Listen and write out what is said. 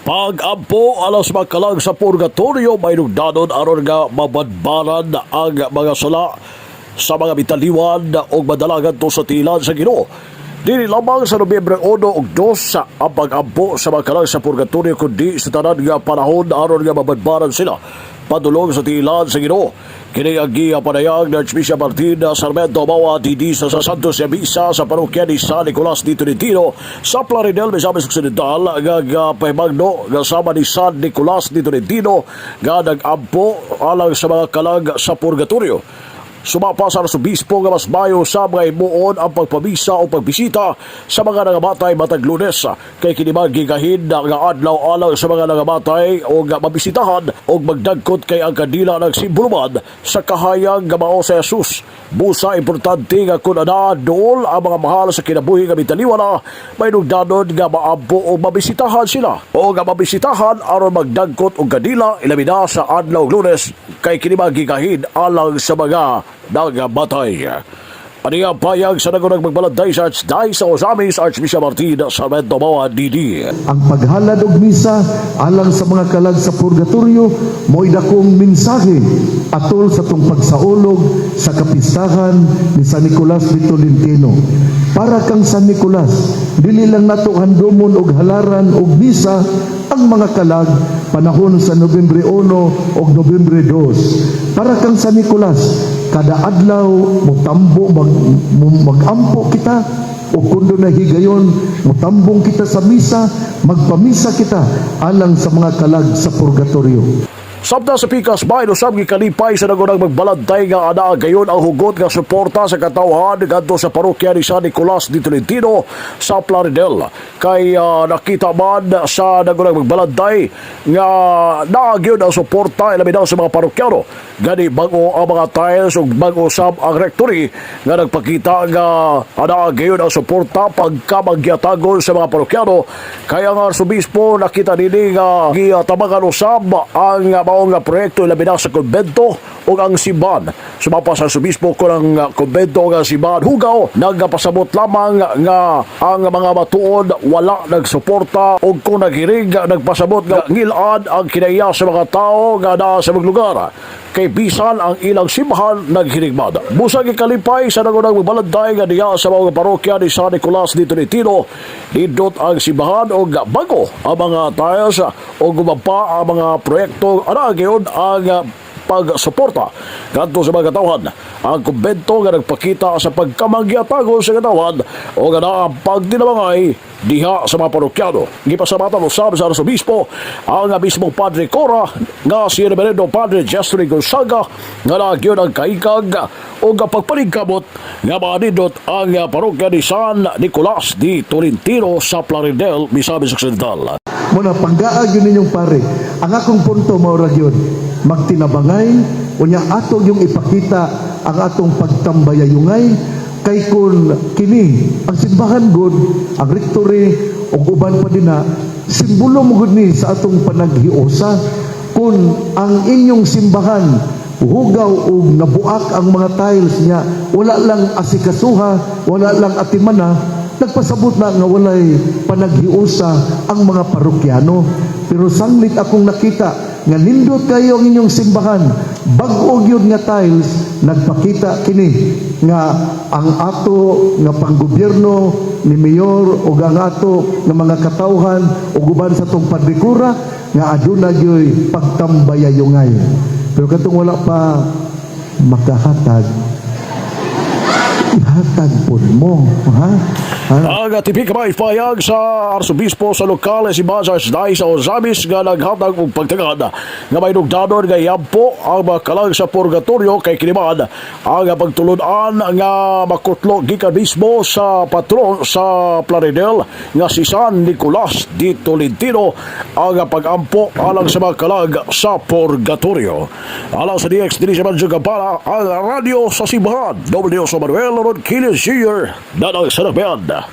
Pag-ampo alang sa mga kalag sa purgatorio, may nugdanon aron nga mabadbaran ang mga sala sa mga mitaliwan o madalagan to sa tilan sa Ginoo. Dili lamang sa Nobyembre 1 ug 2 sa ang pag-ampo sa mga kalag sa purgatorio, kundi sa tanan nga panahon aron nga mabadbaran sila padulong sa tilan sa Ginoo. Kini ang gipanayag ng Archbishop Martin Sarmiento Mawa DD sa Santos Misa sa parokya ni San Nicolas di Tolentino sa Plaridel, Misamis Occidental, nga pahimangno nga sama ni San Nicolas di Tolentino nga nag-ampo alang sa mga kalag sa purgatorio. Sumapa sa Arsobispo nga mas mayo sa mga himuon ang pagpamisa o pagbisita sa mga nangamatay matag Lunes, kay kini man gigahin na nga adlaw alang sa mga nangamatay o nga mabisitahan o magdagkot, kay ang kandila nagsimbolo man sa kahayag nga mao sa Jesus. Busa importante nga kung ana dool ang mga mahal sa kinabuhi nga mitaliwa na, may nugdanon nga maampo o mabisitahan sila o nga mabisitahan aron magdagkot og kandila, ilabi na sa adlaw Lunes, kay kini man gigahin alang sa mga nagamatay. Ani ang payag sa nagunang magbalanday sa Archdiocese sa Ozamiz, Archbishop Martin Sarmiento Mawa DD. Ang paghalad og misa alang sa mga kalag sa purgatorio mo'y dakong mensahe atol sa atong pagsaulog sa kapistahan ni San Nicolas de Tolentino. Para kang San Nicolas, dili lang nato handumon og halaran og misa ang mga kalag panahon sa Nobyembre 1 og Nobyembre 2. Para kang San Nicolas, kada adlaw motambo, magampo kita o kung na higayon motambong kita sa misa, magpamisa kita alang sa mga kalag sa purgatorio. Samtang sa pikas, may usab gikalipay sa nagunang magbalantay nga ana gayon ang hugot nga suporta sa katawhan ngadto sa parokya ni San Nicolas di Tolentino sa Plaridel. Kay nakita man sa nagunang magbalantay nga naa gyud ang suporta, ilabi na sa mga parokyano. Gani bag-o ang mga tiles ug bag-o sab ang rectory nga nagpakita nga ana gayon ang suporta pagkamagyatagon sa mga parokyano. Kaya nga Arsobispo nakita nini nga gitabangan usab ang maong nga proyekto, ilabi na sa kumbento ug ang simbahan. Sumapa sa Arsobispo kung ang kumbento ug ang simbahan hugaw, nagpasabot lamang nga ang mga matuod wala nagsuporta ug kung naghirig, nagpasabot nga ngilad ang kinaiya sa mga tao nga naa sa mga lugar kay bisan ang ilang simbahan naghirigman. Busa gikalipay sa nangunang magbalantay nga diya sa mga parokya ni San Nicolas di Tolentino, nindot ang simbahan og bago ang mga tiles o gumampa ang mga proyekto, ana gyud ang pagsuporta ngadto sa mga katawhan. Ang kumbento nga nagpakita sa pagkamagyatagon sa katawhan o nga naa ang pagtinabangay diha sa mga parokyano. Gipasalamatan usab sa Arsobispo ang mismong Padre Cora nga si Reverendo Padre Jeffrey Gonzaga nga nagyod ang kaikag o nga pagpaningkamot nga manindot ang parokya ni San Nicolas di Tolentino sa Plaridel, Misamis Occidental. Muna panggaag yun ninyong pare. Ang akong punto mao ra gyud magtinabangay, unya ato yung ipakita ang atong pagtambayayungay, kay kun kini ang simbahan gud, ang rectory ug uban pa dinha, simbolo mo gud ni sa atong panaghiusa. Kung ang inyong simbahan hugaw og nabuak ang mga tiles niya, wala lang asikasuha, wala lang atimana, nagpasabot na nga walay panaghiusa ang mga parokyano. Pero sanglit akong nakita nga nindot kayo ang inyong simbahan, bag-o gyud nga tiles, nagpakita kini nga ang ato nga panggobyerno ni mayor ug ang ato nga mga katawhan ug uban sa atong padre kura nga aduna gyoy pagtambayayungay. Pero katong wala pa makahatag, ihatag pod mo, ha? Ha? Ang tipik may payag sa Arsobispo sa lokal si Bazar Dai sa Ozamiz nga naghatag og pagtagad nga may nugdanon nga yampo ang mga kalag sa purgatorio, kay kini man ang pagtulun-an nga makutlo gikan mismo sa patron sa Plaridel nga si San Nicolas di Tolentino ang pag-ampo alang sa mga kalag sa purgatorio. Alang sa DX, diri sa Manjo Gabara, ang radyo sa simbahan. W. Manuel Ronquillo Jr. Danang Sanagbian.